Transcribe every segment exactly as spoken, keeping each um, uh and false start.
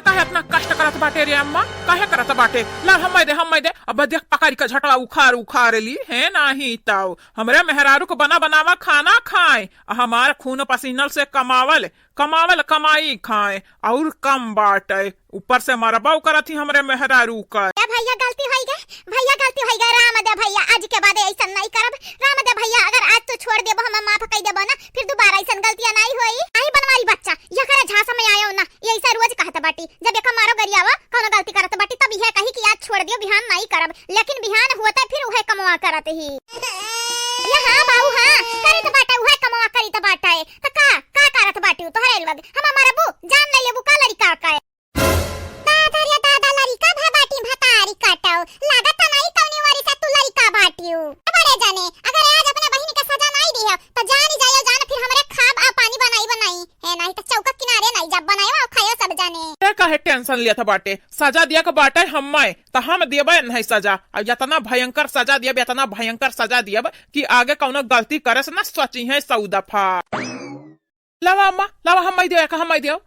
काहे इतना कष्ट करत बाटे रे अम्मा? काहे करत बाटे? ला हम्मै दे, हम्मै दे। अब देख पकड़ि के झटवा उखार उखार ली है, नाही तउ हमरे मेहरारू को बना बनावा खाना खाए, आ हमार खून पसीनल से कमावल, कमावल कमाई खाए, अउर कम बाटे, ऊपर से मरबउ करत ही हमरे मेहरारू का। ए भइया गलती होइ गए, भइया गलती होइ गए, राम दे भइया, आज के बाद अइसन नाहीं करब, राम दे भइया, अगर आज तू छोड़ देबो, हमें माफ कइ देबो ना, फिर दुबारा अइसन गलतियाँ नाहीं होई। आई बनवारी बच्चा, यकरे झांसा में आयो ना, ये अइसा रोज कहत बाटी, जब एका मारो गरियावा, कउनो गलती करत बाटी, तब इहे कही कि आज छोड़ दियो, बिहान नाहीं करब, लेकिन बिहान होते फिर उहे कमवा करत ही। ये हाँ बाऊ हाँ, करित बाटे, उहे कमवा करित बाटे, त का, का करत बाटी तोहरे लोग, हम मरबू, जान ले लेबू का लड़िका के? दादा रे दादा, लड़िका भा बाटी भतारी काटो, लागत नाहीं कउनी वारी से तू लड़िका बाटियो। बड़े जाने, अगर आज अपने बहिनी के सजा नाहीं दिहो, त जानी जायो जान, फिर हमरे खाब आ पानी बनाई बनाई। है नाहीं त चौका किनारे नाहीं जब बनायो आ खायो सब जाने। ए काहे tension लेत बाटे? सजा दिया के बाटे हम्मै, त हम देबे नाहीं सजा। अब एतना भयंकर सजा दियब, एतना भयंकर सजा दियब कि आगे कउनो गलती करे से ना सोचिहैं सौ दफा। लावा अम्मा, लावा हम्मै देउ, एका हम्मै देउ।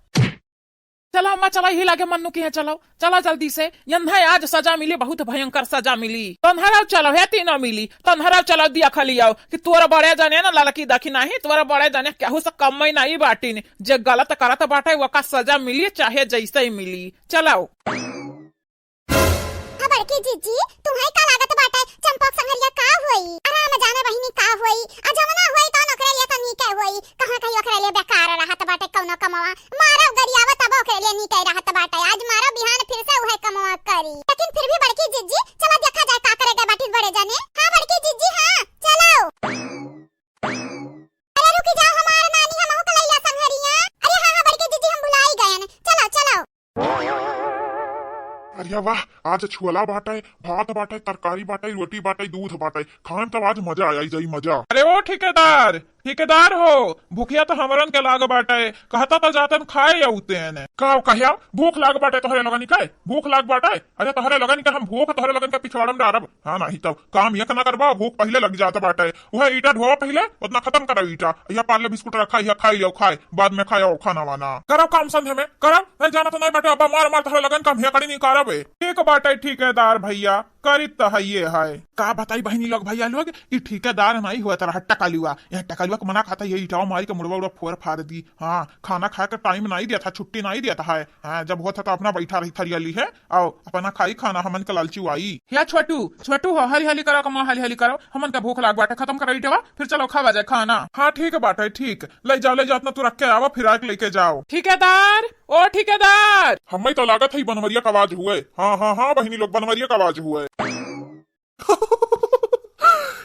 चला अम्मा, चला, यही लागे मन्नू किहाँ चलाओ, चला जल्दी से। यन्है आज सजा मिली, बहुत भयंकर सजा मिली। तन्हरा चलाओ, हे तीनों मिली, तन्हरा चलाओ, दिया खा लियाओ कि तोरा बड़े जाने ना ललकी देखी नाहीं, तोरा बड़े जाने केहू से कम में नाहीं बाटिन। जे गलत करत बाटे, ओका सजा मिली, चाहे जइसे ही मिली। चलाओ। हाँ बड़की जिज्जी, तुम्हैं का लागत बाटे, चंपक संघरिया का होई? आ राम जाने बहिनी का होई, आ जवना होई तौन ओकरे लिए तो नीके होई, कहाँ कहीं ओकरे लिए बेकार रहत बाटे कउनो कमवा। मारब गरियावा तब ओकरे लिए नीके रहत बाटे, आज मारब बिहान फिर से उहे कमवा करी। लेकिन फिर भी बड़की जिज्जी, चला देखा जाए का करे गए बाटिन बड़े जाने। हाँ बड़की जिज्जी हाँ, चलो। अरे रुकी जाओ हमार नानी, हमहू के लइला संघरिया। अरे हाँ हाँ बड़की जिज्जी, हम भुलाई गएन, चलो चलो। अरे वाह, आज छोला बाटे, भात बाटे, तरकारी बाटे, रोटी बाटे, दूध बाटे, खान तब आज मजा आइ जाई, मजा। अरे ओ ठेकेदार, ठेकेदार हो, भुखिया तो हमरन के लाग बाटे, कहता तो जातन खाए अउतेन। का कह्या? भूख लाग बाटे तोहरे लोगन के? भूख लाग बाटे? अरे तोहरे लोगन के हम भूख तोहरे लोगन के पिछवाड़ा में डारब। हाँ, नाहीं तब काम एक ना करबा, भूख पहिले लग जात बाटे। उहे ईटा ढोवा पहिले, उतना खतम करो ईटा। यह पार्ले बिस्कुट रखा, यह खाई लियो, खाए, बाद में खायो खाना वाना। करो काम संझे में, करो। नहीं जाना तो नहीं बाटे, अब मार मार तोहरे लोगन का हम हेकड़ी निकारब। ठीक बाटे ठेकेदार भइया, करित तो हइये है। का बताई बहिनी लोग भइया लोग, ई ठेकेदार नाहीं होत रहा टकलुआ। यह टकलुआ के मना खाता, ये ईटावा मारी के मुड़वा उड़वा फोर फार दी। हाँ, खाना खाए के time नाहीं देत है, छुट्टी नाहीं देत है। हाँ, जब होत है तो अपना बैठा रही थरिया ली है। आओ, अपना खाई खाना, हमन के लालची आई। हे छोटू, छोटू हो, हाली हाली करो, कमा हाली हाली करो, हमन के भूख लाग बाटे, खतम करो ईटवा, फिर चलो खावा जाए खाना। हाँ, ठीक बाटे, ठीक, ले जाओ, ले जाओ, अपना तू रख के आवा, फिर आके लेके जाओ। ठेकेदार, ओ ठेकेदार। हमें तो लागत है बनवरिया का आवाज हुए। हाँ, हाँ, हाँ, बहिनी लोग, बनवरिया का आवाज हुए।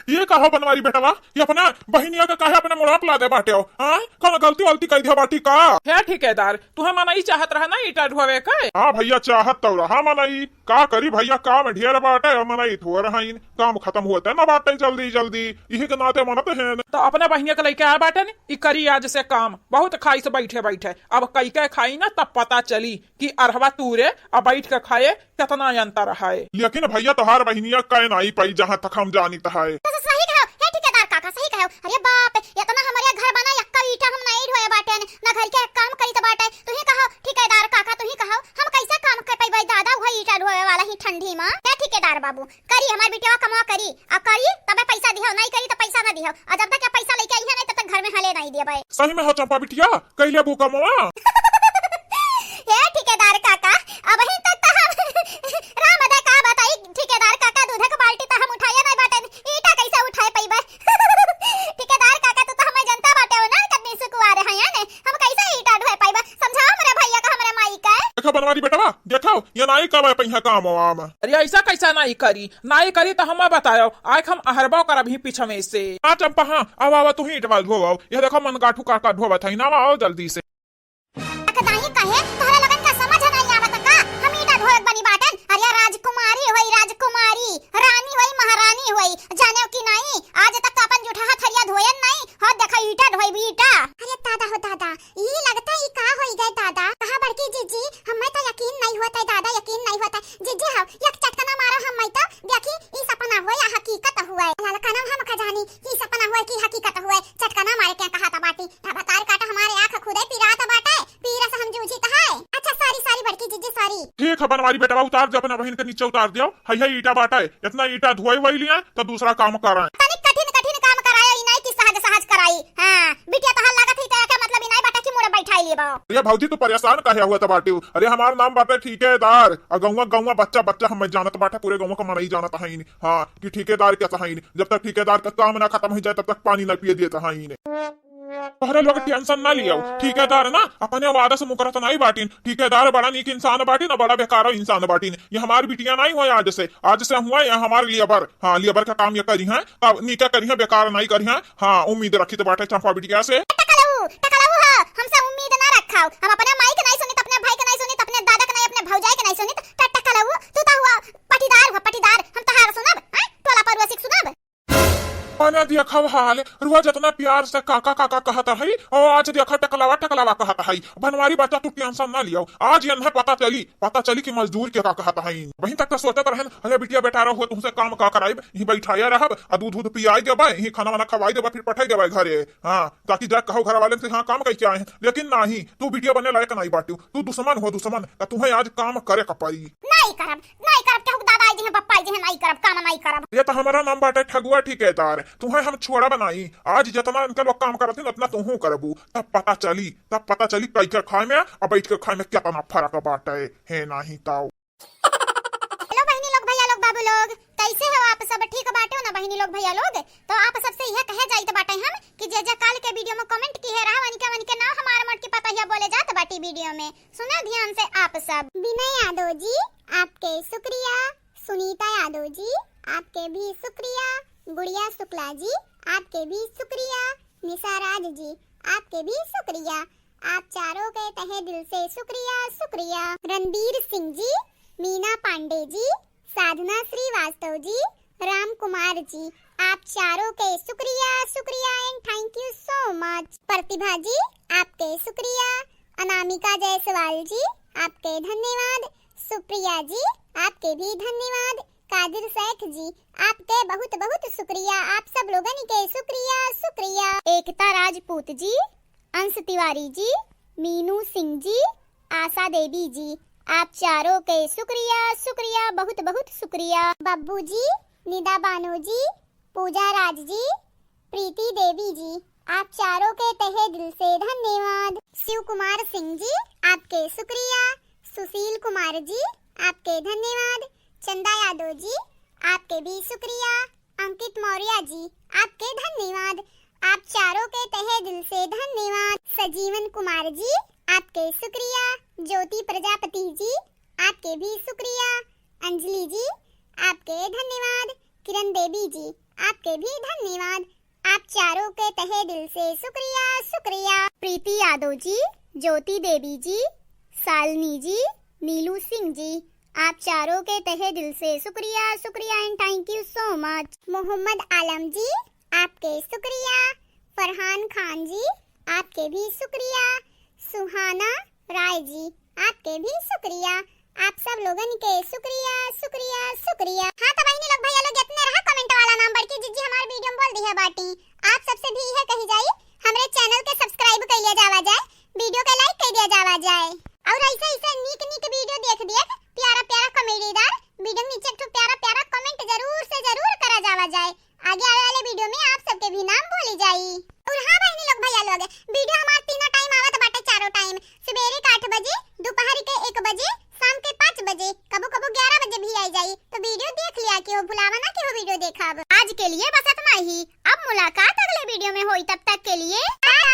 ये कहा बनवारी बेटवा, ये अपना बहिनिया के काहे अपने मुड़वा पे लादे बाटे हो? हाँ? कौन गलती वलती कइ दिया बाटी का? हे ठेकेदार, तू हम मनई चाहत रहा ना ईटा ढोवे के? हाँ भइया, चाहत तो रहा मनई, का करी भइया, काम ढेर बाटे, मनई थोर हईन, काम खतम होते ना बाटे जल्दी जल्दी, इही के नाते मनत हैं। तो अपने बहिनिया के लइके आए बाटे न, ई करी आज से काम, बहुत खाई से बैठे बैठे, अब कई के खाई ना तब पता चली। कि अरहवा तूरे आ बैठ के खाए, केतना अंतर है। लेकिन भइया, तोहार बहिनिया कह नाई पाई, जहाँ तक हम जानित है। तो सही कहो, हे ठेकेदार काका, सही कहो। अरे बाप, एतना हमरे घर बना, एक्का ईटा हम नाई ढोए बाटेन, ना घर के काम करित बाटे। तुही कहो ठेकेदार काका, तुही कहो, हम कैसे काम कर पइबे दादा, उहे ईटा ढोए वाला ही ठंडी मा। हे ठेकेदार बाबू, करी हमार बिटिया कमवा करी, आ करी तबे पैसा दिहो, नाई करी तो पैसा ना दिहो। आ जब तक ये पैसा लइके आई है नाई, तब तक घर में हले नाई देबे। सही में हो चंपा बिटिया, कइले बू कमवा। हे ठेकेदार काका, अबही तक तो हम राम अदा का बताई, ठेकेदार काका, दूध के बाल्टी तो हम उठाए नाई बाटे, ईटा कैसे उठाए पइबे? ठेकेदार काका, तू तो हमें जनता बाटे हो ना, कितनी सुकुवार है याने, हम कैसे ईटा ढोए पइबे? समझाओ हमरे भइया का, हमरे माई का। देखो बनवारी बेटवा, देखो, ये नाई कबे पहिया काम वाम। अरे ऐसा कैसा नाई करी? नाई करी तो हम बताओ, आइक हम अहरबा करब ही पीछे में से। हाँ चंपा, हाँ, आओ, आओ, तू ही इटवा ढोवाओ। ये देखो मन गाठू काका ढोवत है ना, आओ जल्दी से। अकदाई कहे, तोहरा लोगन का समझ नहीं आवत का? हम ईटा ढोवत बनी बाटन। अरे राजकुमारी होई, राजकुमारी, रानी होई, महारानी होई, जाने की नाई? आज तक तो अपन जूठा हथरिया धोयन नाई। हाँ देखा, ईटा ढोई ईटा। अरे दादा हो दादा, ई लगता ई का होई गए दादा? कहा बड़की जिज्जी, हमें तो यकीन नहीं होता है दादा, यकीन नहीं होता है। जिज्जी हो, एक चटकना मारो हमें तो, देखी ई सपना हुए या हकीकत हुए। ललकनम हम का जानी कि सपना हुए कि हकीकत हुए। चटकना मारे के कहा था बाटी, ना बतार काटा हमारे आँख खुदे पिरात बाटे, पीरा से हम जूझी तो है। अच्छा sorry sorry बड़की जिज्जी, ठीक है बनवारी बेटवा, उतार दे अपना बहिन के नीचे, उतार दियो। है, है ईटा बाटा है, इतना ईटा धोए वही लिया तो दूसरा काम कराए। तनी कठिन कठिन काम कराए, ई नहीं कि सहज सहज कराई। हाँ, बिटिया तोहार लागत ही तो एके मतलब ई नहीं बाटा कि मुड़े बैठाई लेबो। अरे भौजी तू परेशान काहे हुआ त बाटिउ? अरे हमार नाम बाटे ठेकेदार, और गौवा गौवा बच्चा बच्चा हमें जानत बाटे, पूरे गौवा का मनई जानत है। हाँ, कि ठेकेदार कैसा है, जब तक ठेकेदार का काम ना खत्म हो जाए तब तक पानी ना पिए देता है। तोहरे लोग टेंशन ना लियो, ठेकेदार ना अपने वादा से मुकरत नहीं बाटिन। ठेकेदार बड़ा नीक इंसान बाटिन और बड़ा बेकार इंसान बाटिन। ये हमार बिटिया नहीं हुआ आज से, आज से हुआ ये हमार लेबर। हाँ, लेबर का काम ये करी हैं, तब नीके करी हैं, बेकार नहीं करी हैं। हाँ, उम्मीद रखी तो बाटे चंपा बिटिया से। टकलऊ, टकलऊ हो, हमसे उम्मीद ना रखाओ। हम अपने माई के नहीं सुनित, अपने भाई के नहीं सुनित, अपने दादा के नहीं, अपने भौजाई के नहीं सुनित। ट-, टकलऊ, तू तो हुआ पटीदार, हुआ पटीदार, हम तोहार सुनब, हैं? टोला पड़ोसी के सुनब। मने देखा हाल, रुआ जितना प्यार से काका काका कहत है, और आज देखा टकलवा टकलवा कहत है। बनवारी बच्चा तू टेंशन ना लियो, आज इन्हें पता चली, पता चली कि मजदूर के का कहत है। वहीं तक तो सोचत रहन, अरे बिटिया बेटा रहो, तुमसे काम का कराइब, यहीं बैठाया रहब, आ दूध दूध पियाई देबे, यहीं खाना वाना खवाई देबे, फिर पठाई देबे घरे। हाँ, ताकि जा कहो घर वाले से, हाँ काम कह के आए हैं, लेकिन नहीं, तू बिटिया बने लायक नहीं बाटू, तू दुश्मन हो दुश्मन, तो तुम्हें आज काम करे का पड़ी। नहीं करब, नहीं करब, केहू के दादा आई जी हैं, पप्पा आई जी हैं, नहीं करब, काम नहीं करब। ये तो हमारा नाम बाटे ठगुआ ठेकेदार, तुम्हें हम छोड़ा बनाई। आज जितना इनके लोग काम करत हैं, उतना तुहू करबू, तब पता चली, तब पता चली कई के खाए में और बैठ के खाए में कितना फर्क बाटे, है नहीं ताऊ। हेलो बहिनी लोग, भैया लोग, बाबू लोग, कैसे हो आप सब? ठीक बाटे हो ना बहिनी लोग, भैया लोग? तो आप सबसे यह कहे जाइत बाटे हम कि जे जे काल के वीडियो में कमेंट किहे रहा, उनके, उनके नाम हमार मोट के पता ही बोले जात बाटी वीडियो में। सुनो ध्यान से आप सब। विनय यादव जी, आपके शुक्रिया। सुनीता यादव जी, आपके भी शुक्रिया। गुड़िया शुक्ला जी, आपके भी शुक्रिया। निशा राज जी, आपके भी शुक्रिया। आप चारों के तहे दिल से शुक्रिया, शुक्रिया। रणबीर सिंह जी, मीना पांडे जी, साधना श्रीवास्तव जी, राम कुमार जी, आप चारों के शुक्रिया, शुक्रिया and thank you so much। प्रतिभा जी, आपके शुक्रिया। अनामिका जायसवाल जी, आपके धन्यवाद। सुप्रिया जी, आपके भी धन्यवाद। कादिर शेख जी, आपके बहुत बहुत शुक्रिया, आप सब लोगन के शुक्रिया, शुक्रिया। एकता राजपूत जी, अंश तिवारी जी, मीनू सिंह जी, आशा देवी जी, आप चारों के शुक्रिया, शुक्रिया, बहुत बहुत शुक्रिया। बब्बू जी, निदा बानो जी, पूजा राज जी, प्रीति देवी जी, आप चारों के तहे दिल से धन्यवाद। शिव कुमार सिंह जी, आपके शुक्रिया। सुशील कुमार जी, आपके धन्यवाद। चंदा यादव जी, आपके भी शुक्रिया। अंकित मौर्य जी, आपके धन्यवाद, आप चारों के तहे दिल से धन्यवाद। सजीवन कुमार जी, आपके शुक्रिया। ज्योति प्रजापति जी, आपके भी शुक्रिया। अंजलि जी, आपके धन्यवाद। किरण देवी जी, आपके भी धन्यवाद, आप चारों के तहे दिल से शुक्रिया, शुक्रिया। प्रीति यादव जी, ज्योति देवी जी, शालिनी जी, नीलू सिंह जी, आप चारों के तहे दिल से शुक्रिया, शुक्रिया and thank you so much। मोहम्मद आलम जी, आपके शुक्रिया। फरहान खान जी, आपके भी शुक्रिया। सुहाना राय जी, आपके भी शुक्रिया। आप सब लोगन के शुक्रिया, शुक्रिया, शुक्रिया। हाँ तो बहिनी लोग, भैया लोग, इतने रहा comment वाला नाम बढ़ के जिज्जी हमार वीडियो में बोल दिया बाटी। आप सबसे भी यह कही जाई, हमरे channel के subscribe कर लिया जावा जाए, वीडियो के like कर दिया जावा जाए। और ऐसे ऐसे नीक नीक वीडियो देख देख प्यारा प्यारा कॉमेडीदार वीडियो नीचे एक ठो प्यारा प्यारा comment जरूर से जरूर करा जावा जाए। आगे आवे वाले वीडियो में आप सबके भी नाम बोली जाई। और हाँ बहिनी लोग, भैया लोग, वीडियो हमार तीनों टाइम आवत बाटे, चारों टाइम, सवेरे के आठ बजे, दोपहर के एक बजे, शाम के पाँच बजे, कबो कबो ग्यारह बजे भी आई जाई। तो वीडियो देख लिया, केहू भुलावा ना, केहू वीडियो देखब। आज के लिए बस इतना ही, अब मुलाकात अगले वीडियो में होई, तब तक के लिए bye।